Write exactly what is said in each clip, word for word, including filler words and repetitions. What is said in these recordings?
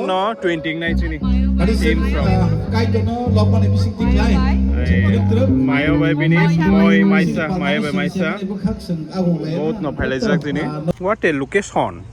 No, twenty nai chini. Team from. Kaitorno lobmani bising tiklai. Mayo bai bini moi maisa, mayo bai maisa. Boat no phailai jak tini. What a location.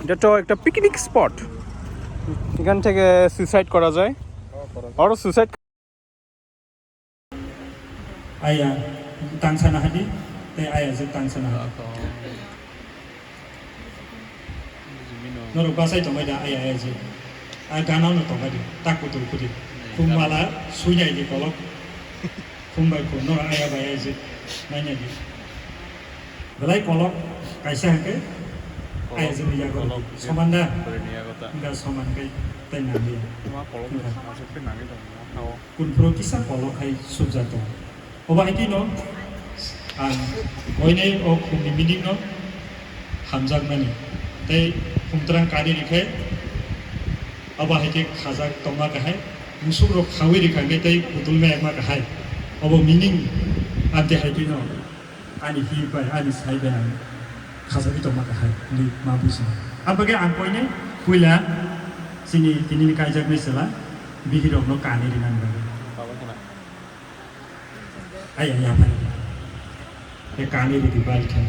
এটা তো একটা picnic spot. এখান থেকে সুইসাইড করা যায়। আর suicide Aya tang sana hadi, tei aya je tang sana hadi. Norok bachai tongbai da aya, aya je. A gana no tongbai di, tak kutul kudi. Khum mala suinai di kolok. Khum bai khum norok aya bai aya je. Nainai di. Belai kolok kaisa hake aya je ni yago. Soman da? Enggak soman kai tei nangli. Kunphuru kisa kolok hai subjak tongo. Obo hai tino ang koinai o khumni meaning no hamjakmani. Tei khumtrang kari rikhe obo hai khe khajak tongma kahai. Musuk rok khawi rikha khe tei kutul mayakma kahai. Obo meaning amte hai tino ani hi bai ani sai bai ang khajagwi tongma kahai hinwi ma buji. Abagwi ang koinai puila chini tinini kaijaknai chwla bihirokno kani rinani bagwi. Ai, ai, yaphai. E kani ridi bai khe.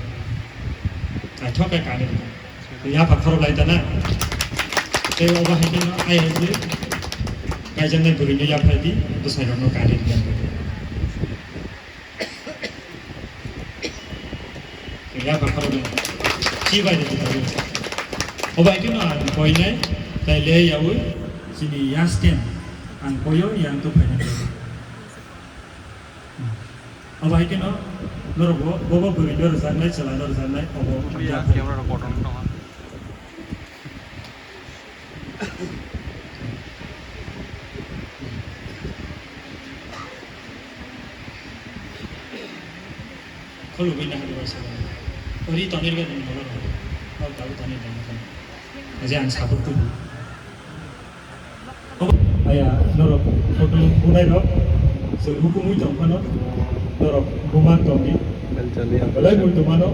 Ai thok e kani ridi. Yapha khorok lai tana. Tei obo hai khe no ai hai je. Kaijaknai bwrwi no yaphai di, bwsai rok no kani ridi. Yapha khorok no. Chi bai ridi. Obo hai khe no ang koinai, tai le yaui, chini yasken. Ang koyo yang tu phainai. Abo hai kheno norok bo, bo, bo bwrwi no rwjaknai, chwla no rwjaknai, obo ya, camera rok kotor wng tongo. Khulugwi nahar bai sa. Ori tonir ga dum bolo. Au tau tonir ga dum. Aja ang sabuk tu. Aya, norok photo bunai rok, se hukumui tong phano, norok buma tongdi. Belai mui tongmano,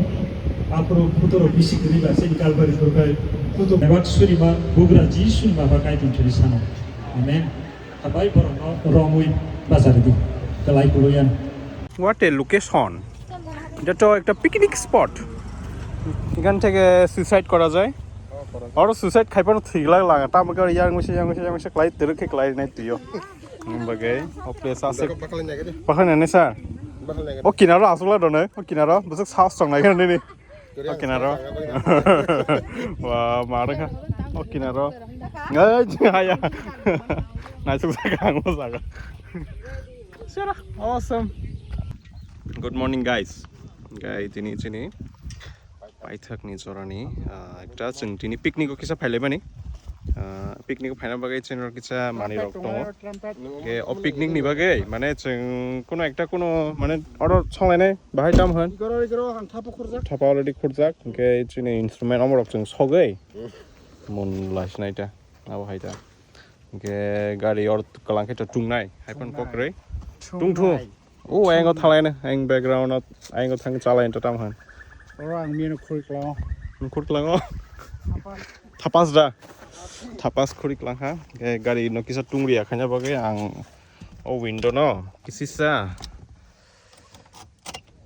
aphuru photo rok bisi kwrwi ba, se kalbari phuru kai photo. Ebak suri ba, bugra Jisu ni baba kai tong churi sano. Amen. Habai borok no romui bazar di, kalai kuluyan. What a location. এটা তো একটা picnic spot. এখান থেকে সুইসাইড করা যায়। Oro suicide khai phano thwilak langa, tamo khe oro yang misa, yang misa, yang misa khlai twrwk khe khlai nai twiyo. Bagwi o place aswk. Bakhlai nai sir. O kinaro aswk la done, o kinaro bwswk sahos chong nai khe nini. O kinaro. Wa, ma rwkha. O kinaro. Ngai, haya. Naisuk jaga, ang o jaga. Sera, awesome. Good morning, guys. Guys, tini, tini. Paithakni jorani, ah, ekta chwng tini picnic o kisa phailaimani. Ah, picnic o phaina bagwi chwng kisa manwi rok tongo. Ke o picnic ni bagwi mane chwng kuno ekta kuno mane order songlainai bahai tam hwn. Igoro, igoro, ang thapa khurjak. Thapa already khurjak. Ke chini instrument omorok chwng sogwi. Mun laisnaita. Abo hai ta. Hingke gari or kwlangkhe to tungnai, hai phano kokroi. Tungthung. O, ayang o thalai no, ayang background o, ayang o thang chalai to tam han. Oro ang mino khuri klango. Khuri klango. Thapas da. Thapas khuri klang ha. Hingke gari no kisa tungri ya khanya bagwi ang o window no kisisa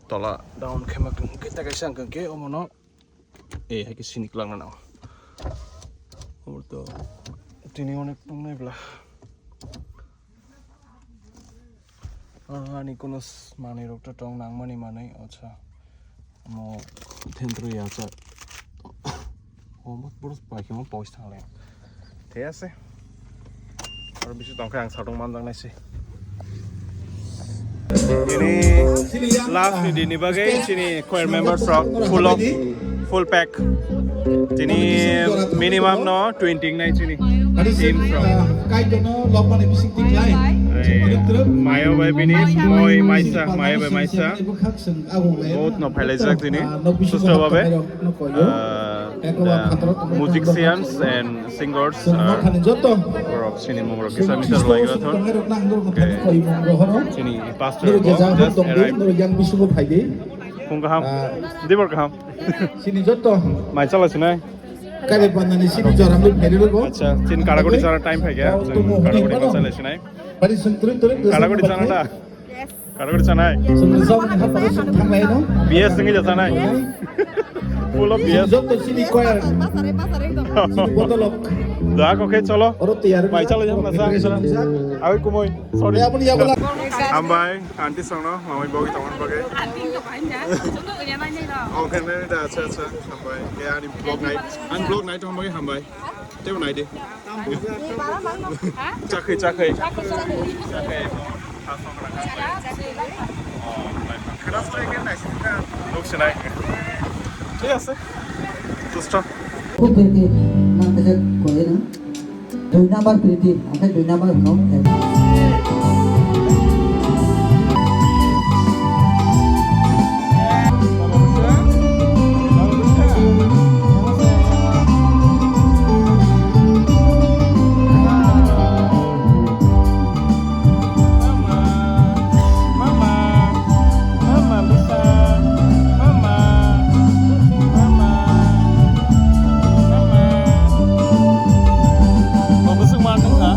tola down khema khe ta kaisa ang khe omono. Eh, hai khe sini kwlangna nango. Omo to tini onek tongnai bwla. Ah, ani kuno s-, manwi rok to tong nangmani manwi, acha. Omo thentru ya cha. Omo boro pai khe omo pos thangle. Thik ase. Aro bisi tongkhe ang satung manjaknai se. Ini last ni dini bagwi chini choir members rok full of, full pack. Chini minimum no twenty nai chini team from. Kaitorno lobmani bising tiklai. Mayo bai bini moi maisa, mayo bai maisa. Boat no phailai jak chini. Susto babe. Ah, the musicians and singers are borok chini mung rok kisa misa rwlai gra thon. Chini pastor bo just arrived. Phung kaham, dibor kaham. Mai chala sinai. Kare bandani sini joram le pheri rogo. Acha, tin karagori chana time hai gaya. Karagori basa le sinai. Bari sentri turi. Karagori chana da. Karagori chanai. Sentri sam ni hapa sentri thang lai no. B S ngi chanai. Full of B S. Joto sini choir. Botolok. Da ko ke cholo. Oro tiyar. Bai chalo jam na sa. Awi kumoi. Sorry. Hambai, aunty songno, mamai bogi tamon bogi. Aunty ko bai na. Joto ganya nai nai ro. Okay, nai da, acha, acha. Hambai. Ke ani vlog nai. Ani vlog nai tamon bogi hambai. Tebo nai de. Chakhai, chakhai. Chakhai. Lok sinai. Thik ase. Dusto. Khub priti, nang kaisa koi na. Dui number priti, ang khe dui number hwno. Mama, mama, mama, mama, mama, mama. Bo bwswk ma nung kha?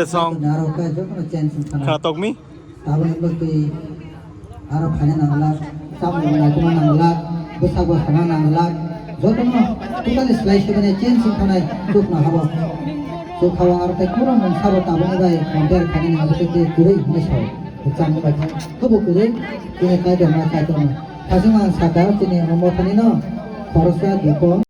Song. Aro khe jotono change wngkha na. Kha tokmi? Tabuk wngwi twi aro khaina nangla, chamung naituma nangla, bwsakbo sana nangla, jotono totally slai se mane change wngkha nai chukno habo. Chukha o aro tei kunu mungsa bo tabukni bai compare khaina nangla tei kwrwi hinwi sao. Chamung bai khe kwbo kwrwi, chini kaitorma kaitorma. Thasing ang saka chini omo thani no khoroksa dukho.